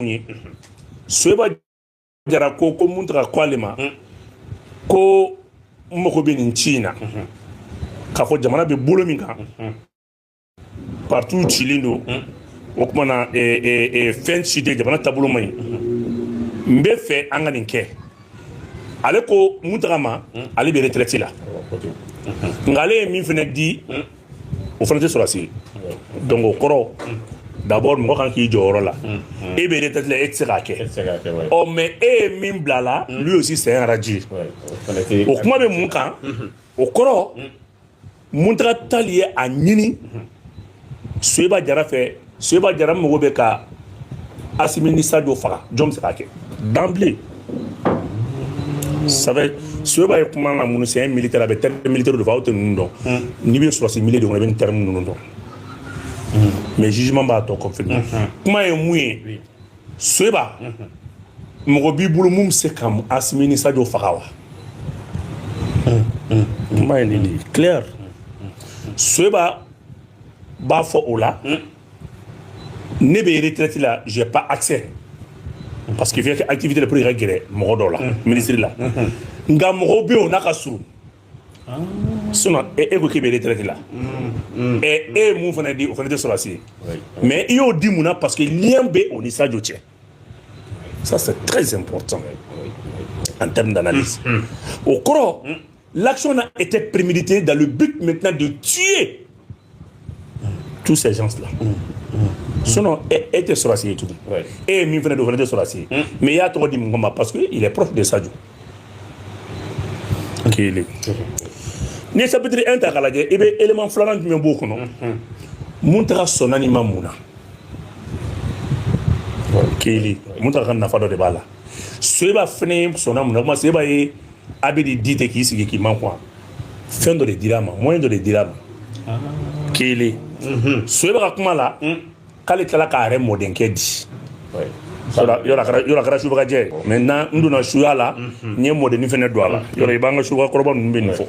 Ye Soyiba Jara ko Muntaga ko ale ma ko n mago bɛ nin ci in na, k'a fɔ jamana bɛ bolo min kan, partiw cilen don, o tuma na fɛn si tɛ, jamana taabolo man ɲi, n bɛ fɛ an ka nin kɛ. Ale ko Muntaga ma ale bɛ retraite la, nka ale ye min fana di, o fana tɛ sɔrɔsi ye. Donc o kɔrɔ, d'abord, mɔgɔ kan k'i jɔyɔrɔ la. E bɛ retraite la, e tɛ se k'a kɛ. Ɔ, mais e ye min bila a la, lui aussi, c'est un radié. O kuma bɛ mun kan? O kɔrɔ, Muntaga Tali ye a ɲini Soyiba Jara fɛ. Soyiba Jara mago bɛ ka Asimi ni Sadio faga, jɔn bɛ se k'a kɛ d'emblée? Ça fait Soyiba ye kuma na mun? C'est un militaire, a bɛ terme militaire de fɔ. Aw tɛ ninnu dɔn. N'i bɛ sɔrɔsi milieu de kɔnɔ, i bɛ nin terme ninnu dɔn, mais jugement b'a tɔ confirmer. Kuma ye mun ye? Soyiba, mɔgɔ b'i bolo mun bɛ se ka Asimi ni Sadio faga wa? Kuma ye nin de ye, clair. Soyiba b'a fɔ o la: ne bɛ retraite la, j'ai pas accès, parce que f'i ka activité la pour que ka gɛrɛ mɔgɔ dɔw la, ministre la. Nka mɔgɔw bɛ yen, o n'a ka surun. Sinon e ko k'i bɛ retraite la, ɛ, e ye mun fana di, o fana tɛ sɔrɔsi ye. Mais i y'o di mun na? Parce que lien bɛ o ni Sadio cɛ. Ça, c'est très important en termes d'analyse. O kɔrɔ, l'action a été préméditée dans le but maintenant de tuer tous ces gens-là. Sinon e tɛ sɔrɔsi ye tugun. E ye min fana di, o fana tɛ sɔrɔsi ye. Mais i y'a tɔgɔ di mɔgɔ ma parce que il est proche de Sadio. Kelen, n'i ye chapitre 1 ta k'a lajɛ, i bɛ élément filanan jumɛn b'o kɔnɔ? Muntaga sɔnna nin ma mun na? Kelen, Muntaga ka nafa dɔ de b'a la. Soyiba fɛnɛ sɔnna mun na? Kuma Soyiba ye Abedi di tɛ k'i sigi k'i makun, fɛn dɔ de dira a ma, moyen dɔ de dira a ma. Kelen, Soyiba ka kuma la, k'ale tilala k'a yɛrɛ mɔdenkɛ di. Yɔrɔ a kɛra subagajɛ ye. Maintenant, n donna suya la, n ye mɔdenni fɛnɛ don a la. Yɔrɔ i b'an ka subagakɔrɔba ninnu bɛ nin fɔ.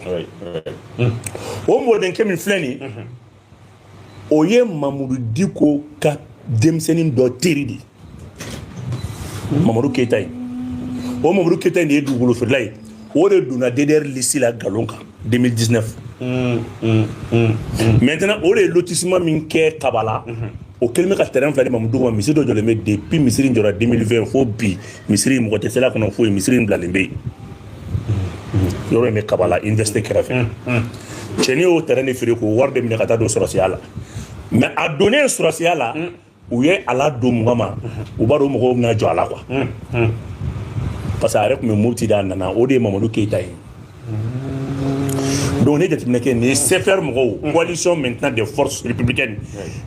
O mɔdenkɛ min filɛ nin, o ye Mamudu Diko ka denmisɛnnin dɔ teri de ye, Mamadu Keyita ye. O Mamadu Keyita in de ye dugukolo feerela ye. O de donna DDR liste la nkalon kan 2019. Maintenant, o de ye lotissement min kɛ Kabala, o kɛlen bɛ ka terrain fila di Mamudu ma. Misiri dɔ jɔlen bɛ depuis misiri in jɔra 2020 fo bi, misiri in mɔgɔ tɛ sela kɔnɔ foyi, misiri in bilalen bɛ yen. Yɔrɔ in bɛ Kabala, université kɛrɛfɛ. Cɛnin y'o terrain de feere k'o wari de minɛ ka taa don sɔrɔsiya la. Mais a donnen sɔrɔsiya la, u ye a ladon mɔgɔ ma, u b'a dɔn mɔgɔw bɛna jɔ a la quoi, parce que a yɛrɛ tun bɛ Mopti de, a nana. O de ye Mamadu Keyita ye. Donc ne jateminɛ kɛ, nin ye CFR mɔgɔw, coalition maintenant des forces républicaines.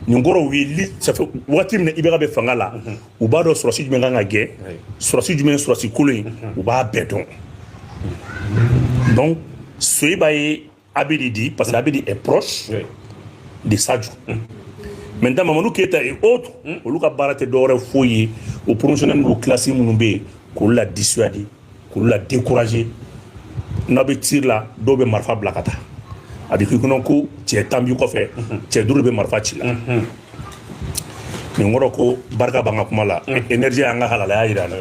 Nin kɔrɔ, u ye li, ça fait waati min na IBK bɛ fanga la, u b'a dɔn sɔrɔsi jumɛn kan ka gɛn, sɔrɔsi jumɛn ye sɔrɔsi kolon ye, u b'a bɛɛ dɔn. Donc Soyiba ye Abedi di parce que Abedi est proche de Sadio. Maintenant, Mamadou Keita et autres, olu ka baara tɛ dɔwɛrɛ foyi ye, o promotionnaire n'o classe minnu bɛ yen, k'olu la dissuader, k'olu la décourager. N'a bɛ tir la, dɔw bɛ marifa bila ka taa, a bɛ k'i kɔnɔ ko cɛ 10 b'i kɔfɛ, cɛ 5 de bɛ marifa ci la. Nin kɔrɔ ko barika b'an ka kuma la, énergie y'an ka halalaya yira an na,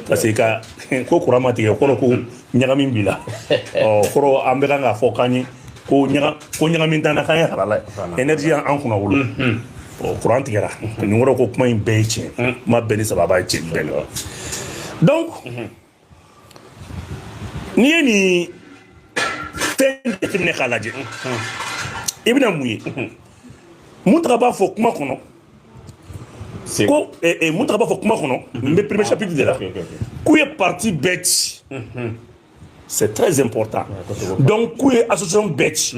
parce que ka ko courant ma tigɛ, kɔrɔ ko ɲagami b'i la. Ɔ, kɔrɔ an bɛ kan k'a fɔ k'an ye ko ɲaga, ko ɲagami t'an na, k'an ye halala ye, énergie y'an kunna wolo. Ɔ, courant tigɛra. Nin kɔrɔ ko kuma in bɛɛ ye tiɲɛ, kuma bɛɛ ni sababa ye tiɲɛ bɛɛ la. Donc n'i ye nin fɛn jateminɛ k'a lajɛ, i bɛna mun ye? Muntaga b'a fɔ kuma kɔnɔ ko Muntaga b'a fɔ kuma kɔnɔ, n bɛ premier chapitre de la, k'u ye parti bɛɛ ci. C'est très important. Donc k'u ye association bɛɛ ci.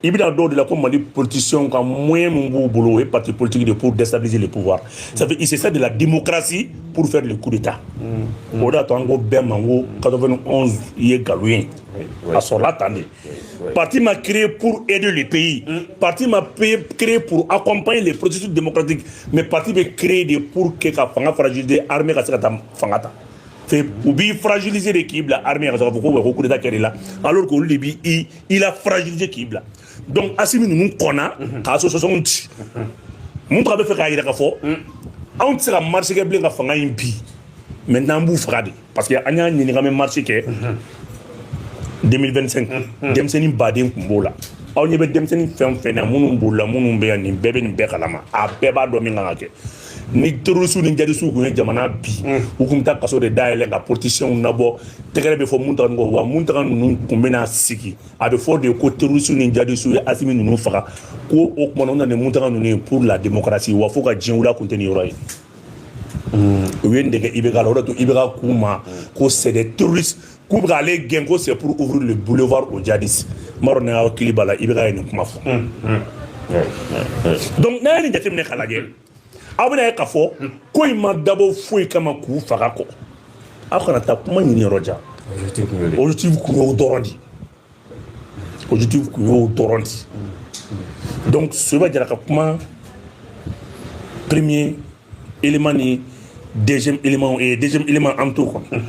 I bɛna dɔw de la ko Mali politiciens ka moyen min b'u bolo, o ye parti politique de pour déstabiliser le pouvoir. Ça fait il se sert de la démocratie pour faire le coup d'état. O de y'a to an ko bɛɛ ma ko 91 ye nkalon ye. A sɔrɔla tan de. Parti ma créé pour aider le pays, parti ma créé pour accompagner les processus démocratiques, mais parti bɛ créé de pour que ka fanga fragiliser, armée ka se ka taa fanga ta. Fait u b'i fragiliser de k'i bila armée ka sɔrɔ k'a fɔ ko coup d'état kɛra i la, alors que olu de b'i i la fragiliser k'i bila. Donc Asimi ninnu kɔnna ka association ci. Mun tɔgɔ bɛ fɛ k'a yira k'a fɔ Anw tɛ se ka marche kɛ bilen ka fanga in bi. Maintenant, an b'u faga de, parce que an y'a ɲini k'an bɛ marche kɛ 2025, denmisɛnnin baden tun b'o la. Aw ɲɛ bɛ denmisɛnnin fɛn o fɛn na, minnu bolila, minnu bɛ yan, nin bɛɛ bɛ nin bɛɛ kalama. A bɛɛ b'a dɔn min kan ka kɛ. Ni terroriste ni djihadistes tun ye jamana bi, u tun bɛ taa kaso de dayɛlɛ ka politiciens nabɔ. Tɛgɛrɛ bɛ fɔ Muntaga kɔ wa. Muntaga ninnu tun bɛna sigi, a bɛ fɔ de ko terroriste ni djihadistes ye Asimi ninnu faga, ko o tuma na u nana ni Muntaga ninnu ye pour la démocratie. Wa fo ka diɲɛ wuli, a kun tɛ nin yɔrɔ ye. U ye nin de kɛ IBK la. O de to IBK k'u ma ko c'est des terroristes, k'u bɛ k'ale gɛn, ko c'est pour ouvrir le boulevard aux djihadistes. N b'a dɔn ne hakili b'a la, IBK ye nin kuma fɔ. Donc n'a ye nin jateminɛ k'a lajɛ, aw bɛna ye k'a fɔ ko in ma dabɔ foyi kama k'u faga kɔ. Aw kana taa kuma ɲini yɔrɔ jan. Objectif kun y'o dɔrɔn de, objectif kun y'o dɔrɔn de. Donc Soyiba Jara ka kuma, premier élément ni deuxième élément et deuxième élément, an t'o kɔnɔ.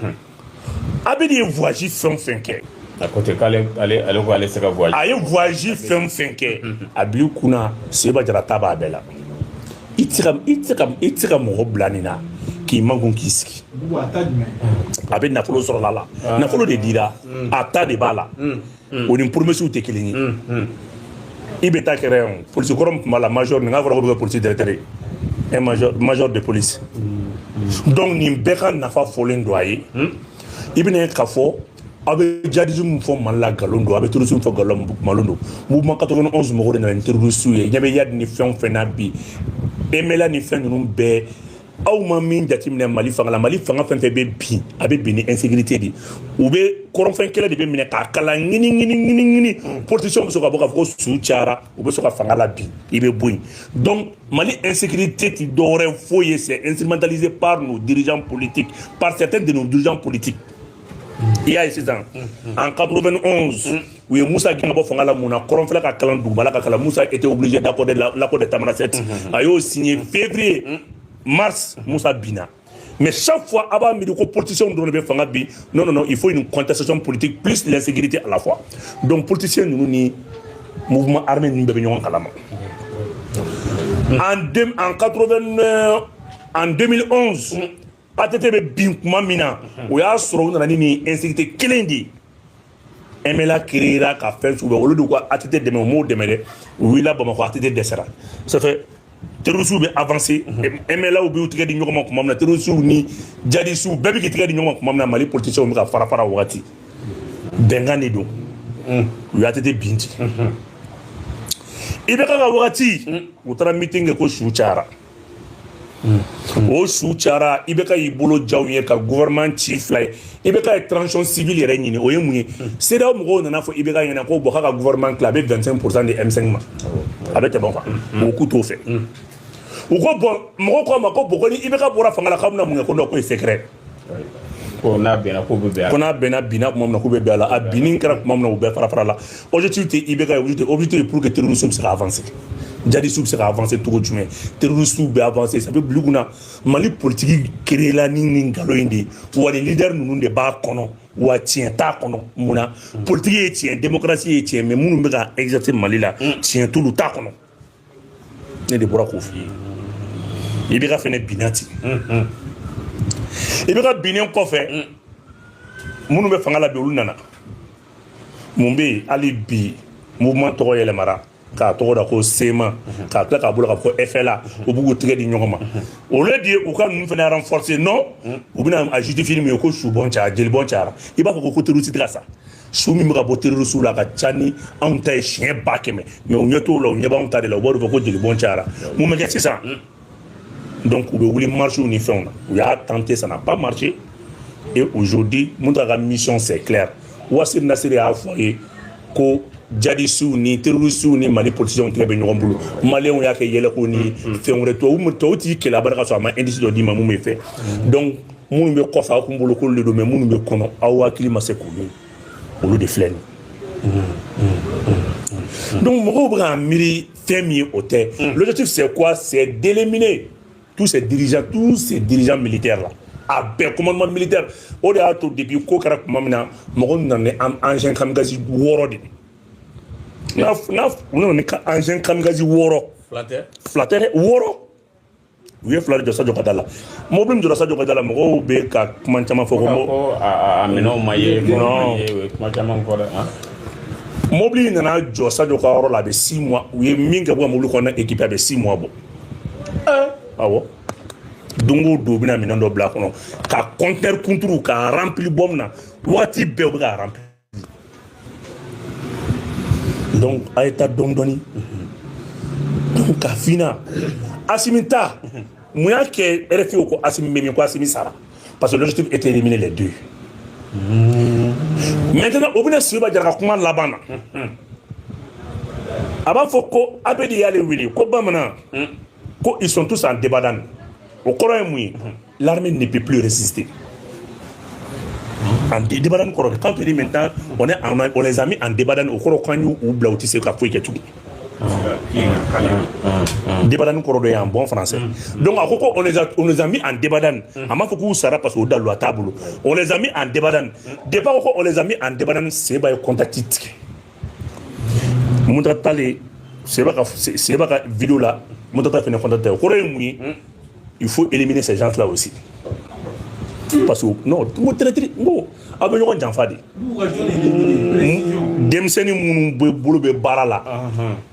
Abedi ye voyage fɛn o fɛn kɛ, A ko ten k'ale ale ale ko ale tɛ se ka voyage. A ye voyage fɛn o fɛn kɛ, a bil'i kunna Soyiba Jara ta b'a bɛɛ la. I tɛ se ka mɔgɔ bila nin na k'i makun k'i sigi. A bɛ nafolo sɔrɔ la, nafolo de dira, a ta de b'a la. O ni promesse tɛ kelen ye. I bɛ taa kɛra yan, polisi kɔrɔ min tun b'a la, major, nin k'a fɔra ko bɛ kɛ polisi directeur ye, un major, major de police. Donc nin bɛɛ ka nafa fɔlen don a ye. I bɛna ye k'a fɔ aw bɛ djihadisme min fɔ Mali la, nkalon don. A bɛ terrorisme fɔ, nkalon nkalon don. Mouvement 91 mɔgɔw de nana ni terroriste ye. Ɲɛ bɛ Iyad ni fɛn o fɛn na bi, MLA ni fɛn ninnu bɛɛ, aw ma min jateminɛ Mali fanga la, Mali fanga fɛn fɛn bɛ bin, a bɛ bin ni insécurité de. U bɛ kɔrɔnfɛn kɛlɛ de bɛ minɛ k'a kala ɲini ɲini ɲini ɲini. Politiciens bɛ sɔn ka bɔ k'a fɔ ko su cayara, u bɛ sɔn ka fanga la bin, i bɛ bɔ yen. Donc Mali insécurité ti dɔwɛrɛ foyi ye, c'est instrumentalisé par nos dirigeants politiques, par certains de nos dirigeants politiques. I y'a ye sisan, en 91, u ye Musa gɛn ka bɔ fanga la. Mun na? Kɔrɔnfɛla ka kalan, dugumala ka kalan. Musa était obligé d'accorder l'accord de Tamanrasset. A y'o signé février, mars, Musa binna. Mais chaque fois, a b'a miiri ko politiciens dɔrɔn de bɛ fanga bin. Non, non, non, il faut une contestation politique plus l'insécurité à la fois. Donc politiciens ninnu ni mouvement armé ninnu bɛɛ bɛ ɲɔgɔn kalama. En 89, en 2011, ATT bɛ bin kuma min na, o y'a sɔrɔ u nana ni nin insécurité kelen de ye. MLA créera ka fɛn sugu bɛɛ, olu de ko ATT dɛmɛ, u m'o dɛmɛ dɛ. U wulila Bamakɔ, ATT dɛsɛra. Ça fait terroristes bɛ avancer, MLA b'u tigɛ di ɲɔgɔn ma tuma min na, terroristes ni djihadistes bɛɛ bɛ k'i tigɛ di ɲɔgɔn ma tuma min na, Mali politiciens bɛ ka fara fara o wagati. Bɛnkan de don, u ye ATT bin ten. IBK ka wagati, u taara meeting kɛ ko su cayara. O su cayara, IBK y'i bolo jaw ye ka gouvernement ci fila ye. IBK ye transition civile yɛrɛ ɲini. O ye mun ye? CEDEAO mɔgɔw nana fɔ IBK ɲɛna ko bon, k'a ka gouvernement tila, a bɛ 25 % de M5 ma, a bɛ tɛmɛ o kan. O k'u t'o fɛ. U ko bon, mɔgɔw ko a ma ko bon, ko ni IBK bɔra fanga la, k'aw bɛna mun kɛ? Ko non, k'o ye secret. Ko n'a bɛnna, k'o bɛ bɛn a Ko n'a bɛnna, binna tuma min na, k'u bɛ bɛn a la. A binni kɛra tuma min na, u bɛɛ fara fara la. Objectif tɛ IBK ye. Objectif ye pour que terroristes bɛ se ka avancer, djihadistes bɛ se ka avancer cogo jumɛn? Terroristes bɛ avancer, ça fait bila kunna. Mali politique créé la ni nin nkalon in de ye wa. Nin leader ninnu de b'a kɔnɔ wa, tiɲɛ t'a kɔnɔ. Mun na? Politique ye tiɲɛ, démocratie ye tiɲɛ, mais minnu bɛ ka exercer Mali la, tiɲɛ t'olu t'a kɔnɔ. Ne de bɔra k'o f'i ye. IBK fɛnɛ binna ten. IBK binnen kɔfɛ, minnu bɛ fanga la bi, olu nana mun bɛ yen hali bi? Mouvement tɔgɔ yɛlɛmara k'a tɔgɔ da ko CMA, k'a tila k'a bolo k'a fɔ FLA. U b'u k'u tigɛ di ɲɔgɔn ma au lieu de u ka ninnu fana renforcer. Non, u bɛna a justifier min ye ko subɔn cayara, jelibɔn cayara. I b'a fɔ ko terroriste tɛ ka sa. Su min bɛ ka bɔ terroriste la ka ca ni anw ta ye siɲɛ 100 000, mais u ɲɛ t'o la, u ɲɛ b'anw ta de la. U b'o de fɔ ko jelibɔn cayara. Mun bɛ kɛ sisan? Donc u bɛ wuli marche ni fɛnw na. U y'a tenté, ça n'a pas marché. Et aujourd'hui, Mountaga ka mission, c'est clair. Wassim Nasr y'a fɔ a ye ko djihadistes ni terroristes ni Mali politiciens tigɛ bɛ ɲɔgɔn bolo. Maliyɛnw y'a kɛ yɛlɛko ni fɛn wɛrɛ. Tubabu t'i kɛlɛ abada ka sɔrɔ a ma indice dɔ d'i ma mun bɛ fɛ. Donc minnu bɛ kɔfɛ, aw kun bolo k'olu de don, mais minnu bɛ kɔnɔ, aw hakili ma se k'olu ye, olu de filɛ nin ye. Donc mɔgɔw bɛ k'a miiri fɛn min ye, o tɛ. L'objectif, c'est quoi? C'est d'éliminer tous ces dirigeants, tous ces dirigeants militaires là, a bɛɛ commandement militaire. O de y'a to depuis ko kɛra tuma min na, mɔgɔw nana ni engin kamikaze 6 de ye. N'a u nana ni engin kamikaze 6. Fila tɛ. Fila tɛ dɛ, 6. U ye fila de jɔ Sadio ka da la. Mobili min jɔra Sadio ka da la, mɔgɔw bɛ ka kuma caman fɔ ko a minɛnw ma ye. Non. Ye kuma caman fɔ dɛ, han. Mobili in nana jɔ Sadio ka yɔrɔ la, a bɛ 6 mois. U ye min kɛ bɔ ka mobili kɔnɔna équipé, a bɛ 6 mois bɔ. Awɔ, don o don u bɛna minɛn dɔ bila a kɔnɔ ka conteneur kunturu k'a rempli bɔ min na, waati bɛɛ u bɛ k'a rempli. Donc a ye taa dɔɔni dɔɔni. Donc k'a f'i ɲɛna, Asimi ta, mun y'a kɛ RFI ko Asimi bɛ min, ko Asimi sara? Parce que l'objectif était d'éliminer les deux. Maintenant, o bɛna Seba Jara ka kuma laban na, a b'a fɔ ko Abedi y'ale wele ko bamanan ko ils sont tous en débandade. O kɔrɔ ye mun ye? L'armée ne peut plus résister. En débandade kɔrɔ, quand on dit maintenant on les a mis en débandade, o kɔrɔ k'an y'u bila, u tɛ se ka foyi kɛ tugun. Débandade kɔrɔ dɔ ye en bon français. Donc a ko ko on les a mis en débandade. A m'a fɔ k'u sara parce que o dalu a t'a bolo. On les a mis en débandade. Depuis a ko ko on les a mis en débandade, Seba ye contact tigɛ. Muntaga Tall, Seba ka vidéo la, Muntaga Tall fɛnɛ contact tigɛ. O kɔrɔ ye mun ye? Il faut éliminer ces gens là aussi, parce que non, n ko traître, n ko aw bɛ ɲɔgɔn janfa de. Denmisɛnnin minnu bɛ bolo bɛ baara la,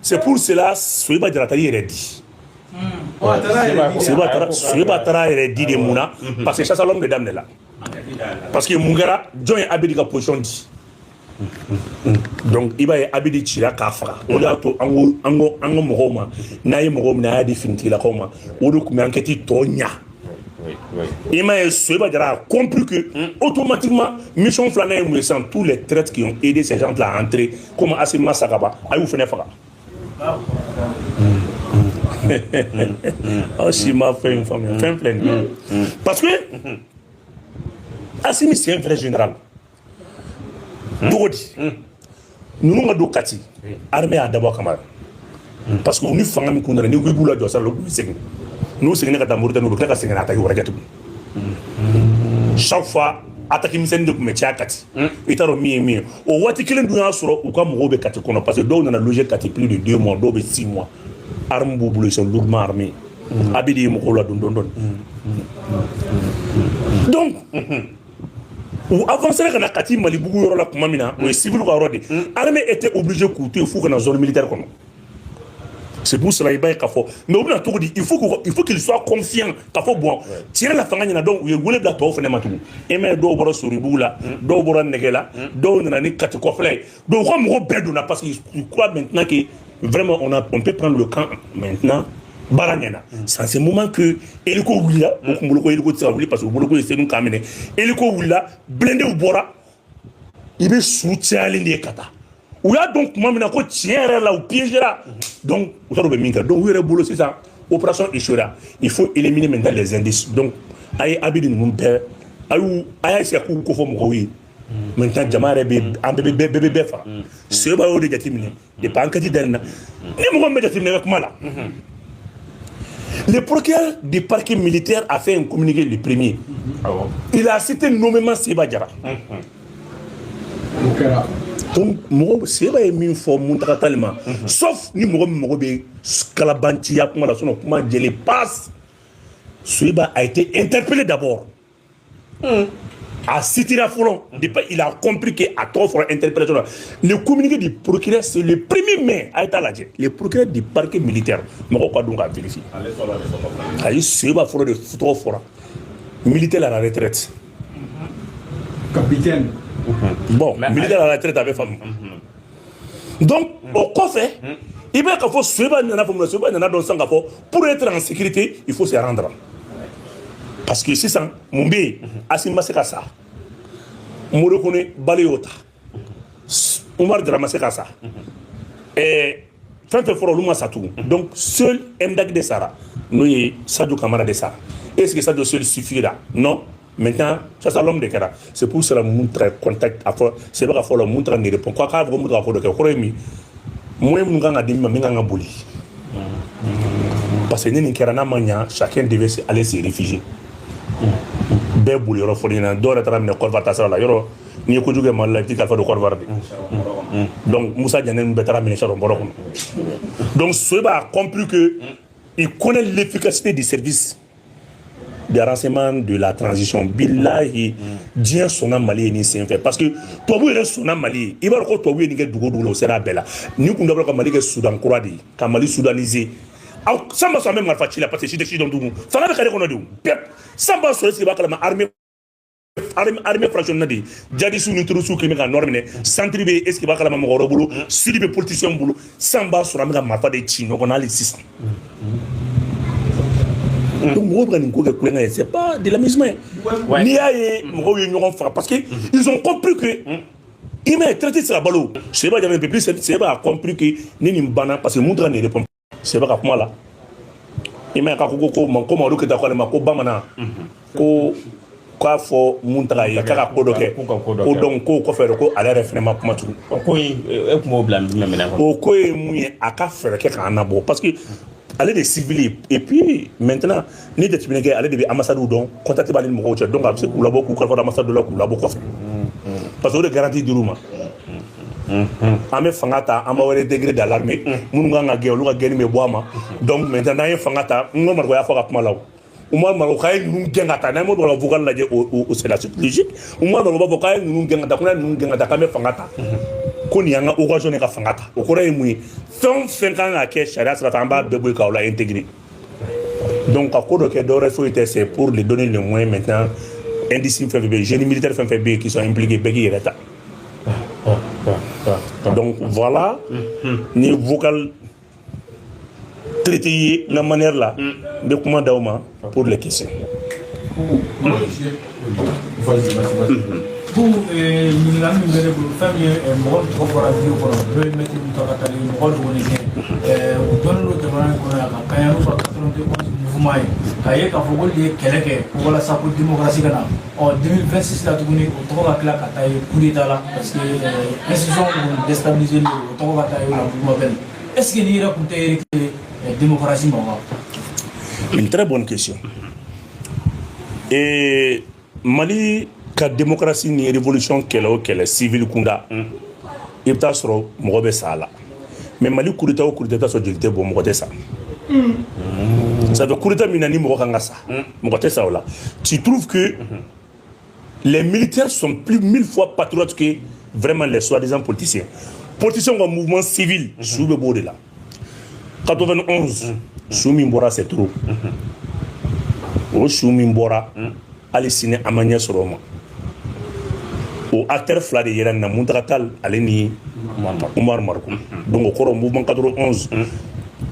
c'est pour cela Soyiba Jara taara i yɛrɛ di. Soyiba taara yɛrɛ di de. Mun na? Parce que chasse à l'homme de daminɛ la. Parce que mun kɛra? Jɔn ye Abedi ka position di? Donc i b'a ye Abedi cira k'a faga. O de y'a to an ko mɔgɔw ma, n'a ye mɔgɔw minɛ, a y'a di finitigilakaw ma. O de tun bɛ enquête tɔ ɲa. I m'a ye, Soyiba Jara a compris que automatiquement mission filanan ye mun ye sisan? Tous les traîtres qui ont aidé ces gens là à entrer, comme Assimi Masakaba, a y'u fɛnɛ faga. Aw si ma fɛn faamuya, fɛn filɛ nin ye, parce que Assimi, c'est un vrai général. Cogo di ninnu ka don Kati? Armée y'a dabɔ a kama, parce que u ni fanga min kun nana, n'i ko i b'u lajɔ sira la, u bɛ segin. N'u seginna ka taa Mauritanie, u bɛ tila ka segin ka na attaque wɛrɛ kɛ tugun. Chaque fois, attaque misɛnnin de tun bɛ caya Kati. I t'a dɔn min ye min ye. O waati kelen dun y'a sɔrɔ u ka mɔgɔw bɛ Kati kɔnɔ, parce que dɔw nana loger Kati plus de 2 mois, dɔw bɛ 6 mois. Armes b'u bolo, ils sont lourdement armés. Abidi ye mɔgɔw ladon dɔɔni dɔɔni. Donc u avancé ka na Kati Malibugu yɔrɔ la tuma min na, o ye civil ka yɔrɔ de, armée était obligée k'u to yen f'u ka na zone militaire kɔnɔ. C'est pour cela i b'a ye k'a fɔ, mais u bɛna cogo di? Il faut qu'il soit confiant k'a fɔ bon, tiɲɛ la, fanga ɲɛna. Donc u ye wele bila tɔw fana ma tugun. E m'a ye, dɔw bɔra Soribugu la, dɔw bɔra Nɛgɛla, dɔw nana ni Kati kɔfɛla ye. Donc u ka mɔgɔ bɛɛ donna, parce qu'ils croient maintenant que vraiment on peut prendre le camp maintenant, baara ɲɛna. C'est en ce moment que hélico wulila. O kun bolo ko hélico tɛ se ka wuli, parce que u bolo ko ye Senu k'a minɛ. Hélico wulila, blindéw bɔra, i bɛ su cayalen de ye ka taa. U y'a dɔn tuma min na ko tiɲɛ yɛrɛ la, u piégera. Donc u t'a dɔn u bɛ min kɛ. Donc u yɛrɛ bolo sisan, opération échouera, il faut éliminer maintenant les indices. Donc a ye Abidi ninnu bɛɛ, a y'u a y'a essayer k'u kofɔ mɔgɔw ye. Maintenant jama yɛrɛ bɛ, an bɛɛ bɛ, bɛɛ bɛ bɛɛ faga. Seba y'o de jateminɛ depuis enquête daminɛ na. Ni mɔgɔ min bɛ jateminɛ kɛ kuma la, le procureur du parquet militaire a fait un communiqué, le premier. Il a cité nommément Seba Jara. Donc mɔgɔ Seba ye min fɔ Muntaga Tall ma, sauf ni mɔgɔ min mago bɛ kalabanciya kuma la, sinon kuma jɛlen passe. Seba a été interpellé d'abord. A citera fɔlɔ depuis il a compris que a tɔgɔ fɔra interpellation la. Le communiqué du procureur, c'est le 1er mai, a ye taa lajɛ. Le procureur du parquet militaire, mɔgɔw ka dɔn k'a vérifier. Ayi, Seba fɔlɔ de tɔgɔ fɔra, militaire à la retraite. Capitaine. Bon, militaire à la retraite, a bɛ faamu. Donc o kɔfɛ, i b'a k'a fɔ Seba nana fɔ mun na? Seba nana dɔn sisan k'a fɔ pour être en sécurité, il faut se rendre, parce que sisan mun bɛ yen? Asimi ma se ka sa, Mori Kone Bale y'o ta, Umar Jara ma se ka sa, fɛn fɛn fɔra, olu ma sa tugun. Donc seul MDAC de sara, n'o ye Sadio Kamara de sara. Est ce que Sadio seul suffira? Non. Maintenant, ça, c'est l'homme de kɛra. C'est pour cela Muntaga contact a fɔ Seba ka fɔ la, Muntaga ne répond ko k'a fɔ ko Muntaga ko dɔ kɛ. O kɔrɔ ye min? Moyen minnu kan ka di min ma, min kan ka boli, parce que ni nin kɛra, n'a ma ɲa, chacun devait aller se réfugier. Bɛɛ boli yɔrɔ fɔlɔ ɲɛna. Dɔw yɛrɛ taara minɛ Côte d'Ivoire taasira la. Yɔrɔ n'i ye kojugu kɛ Mali la, i t'i kalifa don Côte d'Ivoire de. Donc Musa Janɛ ninnu bɛɛ taara minɛ Charbon bɔrɔ kɔnɔ. Donc Soyba a compris que Il connaît l'efficacité du service de renseignement de la transition. Billahi, diɲɛ sɔnna Mali ye nin sen fɛ, parce que tubabu yɛrɛ sɔnna Mali ye. I b'a dɔn ko tubabu ye nin kɛ dugu o dugu la, o sera a bɛɛ la. Nin kun dabɔra ka Mali kɛ Soudan kura de ye, ka Mali soudaniser. Aw san b'a sɔrɔ an bɛ marifa ci la, parce que si tɛ si dɔn tugun, fanga bɛ carré kɔnɔ de. O bɛɛ san b'a sɔrɔ, est-ce que i b'a kalama, armée fractionnée de djihadistes ni terroristes kɛlen bɛ ka nord minɛ, centre bɛ, est ce que i b'a kalama, mɔgɔ wɛrɛ bolo, sud bɛ politiciens bolo. San b'a sɔrɔ an bɛ ka marifa de ci ɲɔgɔn na hali sisan. Donc mɔgɔw bɛ ka nin ko kɛ kulonkɛ ye, c'est pas de l'amusement. N'i y'a ye mɔgɔw ye ɲɔgɔn faga, parce que ils ont compris que, i m'a ye, traité tɛ se ka balo. Seba Jara depuis, Seba a compris que ni nin banna, parce que mun tɛ ka nin répondre Seba ka kuma la, i m'a ye, k'a ko Mamadu Keyita ko ale ma ko bamanan ko k'a fɔ Muntaga ye k'a ka ko dɔ kɛ. K'u ka ko dɔ ko kɛ. Donc k'o kɔfɛ ko ale yɛrɛ fɛnɛ ma kuma tugun. O ko in, e tun b'o bila jumɛn minɛn kɔnɔ? O ko ye mun ye? A ka fɛɛrɛ kɛ k'an nabɔ, parce que ale de ye civil ye. Et puis maintenant, ni jateminɛ kɛ, ale de bɛ ambassade dɔn, contact b'ale ni mɔgɔw cɛ. Donc a bɛ se k'u labɔ, k'u kalifa ambassade dɔ la, k'u labɔ kɔfɛ, parce que o de garantie dir'u ma. An bɛ fanga ta, an b'aw réintégrer dans l'armée. Minnu kan ka gɛn, olu ka gɛnni bɛ bɔ a ma. Donc maintenant, n'an ye fanga ta, n ko Mariko y'a fɔ a ka kuma la, o Umar Mariko k'a ye ninnu gɛn ka taa. N'an m'o la vocal lajɛ, o c'est la suite logique. Umar Mariko b'a fɔ k'a ye ninnu gɛn ka taa, ko n'a ye ninnu gɛn ka taa, k'an bɛ fanga ta, ko nin y'an ka occasion ye ka fanga ta. O kɔrɔ ye mun ye? Fɛn o fɛn kan ka kɛ sariya sira fɛ, an b'a bɛɛ bɔ yen k'aw la intégrer. Donc ka ko dɔ kɛ, dɔwɛrɛ foyi tɛ, c'est pour les donner les moyens maintenant. Indice fɛn fɛn bɛ yen, génie militaire fɛn fɛn bɛ yen qui sont impliqués, bɛɛ k'i yɛrɛ ta. Donc voilà, ni vocal traité ye la manière là, n bɛ kuma d'aw ma pour les questions. Vas-y, vas-y, vas-y. Ko ɲininkali min bɛ ne bolo, fɛn min ye mɔgɔ min tɔgɔ fɔra vidéo kɔnɔ, n'o ye maître Mountaga Tall ye, mɔgɔ dogolen tɛ, u dɔnnen don jamana in kɔnɔ yan ka kaɲa n'u ka 91 mouvement ye, k'a ye k'a fɔ ko de ye kɛlɛ kɛ ko walasa ko démocratie ka na. Ɔ 2026 la tuguni, o tɔgɔ ka tila ka taa ye coup d'état la, parce que institution kun déstabiliser don, o tɔgɔ ka taa ye o la mouvement bɛɛ. Est ce que n'i yɛrɛ kun tɛ reculer démocratie ma wa? Une très bonne question. Et Mali ka démocratie ni révolution kɛlɛ o kɛlɛ civil kunda, i bɛ taa sɔrɔ mɔgɔ bɛ sa a la. Mais Mali coup d'état o coup d'état, i bɛ taa sɔrɔ joli tɛ bɔ, mɔgɔ tɛ sa. Ça fait coup d'état min na ni mɔgɔ kan ka sa, mɔgɔ tɛ sa o la. Tu trouves que les militaires sont plus mille fois patriotes que vraiment les soi-disant politiciens. Politiciens ka mouvement civil, su bɛ bɔ o de la. 91 su min bɔra, c'est trop. O su min bɔra, hali sini an ma ɲɛ sɔrɔ o ma. O acteur fila de yɛrɛ nin na, Mountaga Tall ale ni Umar Mariko. Donc o kɔrɔ, mouvement 91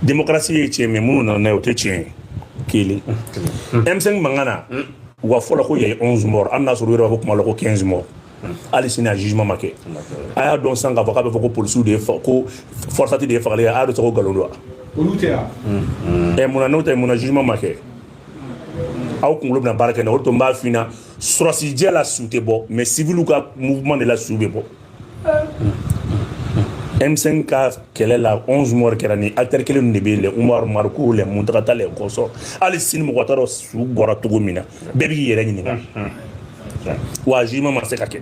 démocratie ye tiɲɛ, mais minnu nana n'a ye, o tɛ tiɲɛ ye. Kelen M5 mankan na, u ka fɔ la ko y a eu 11 morts, hali n'a sɔrɔ u yɛrɛ b'a fɔ kuma la ko 15 morts. Hali sini a jugement ma kɛ. A y'a dɔn sisan k'a fɔ k'a bɛ fɔ ko polisiw de ye ko FORSAT de ye fagali kɛ. A y'a dɔn sisan ko nkalon don wa? Olu tɛ yan. Ɛ, munna n'o tɛ, munna jugement ma kɛ? Aw kunkolo bɛna baara kɛ na o de to. N b'a f'i ɲɛna, sɔrɔsijɛ la su tɛ bɔ, mais civil ka mouvement de la su bɛ bɔ. M5 ka kɛlɛ la, 11 morts kɛra, ni acteur kelen de bɛ yen, les Umar Mariko, les Mountaga Tall, les consorts. Hali sini mɔgɔ t'a dɔn su bɔra cogo min na, bɛɛ bɛ k'i yɛrɛ ɲininka. Wa jugement ma se ka kɛ,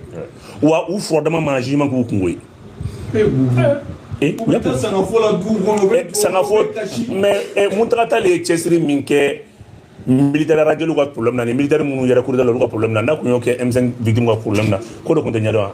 wa u furadama ma jugement k'u kungo ye. E u bɛ taa sangafo la dugu kɔnɔ, u bɛ sangafo. Mais Mountaga Tall ye cɛsiri min kɛ militaire radial ka problème na, ni militaire minnu yɛrɛ coup d'état la, olu ka problème na, n'a kun y'o kɛ M5 victime ka problème na, ko de tun tɛ ɲɛdɔn wa?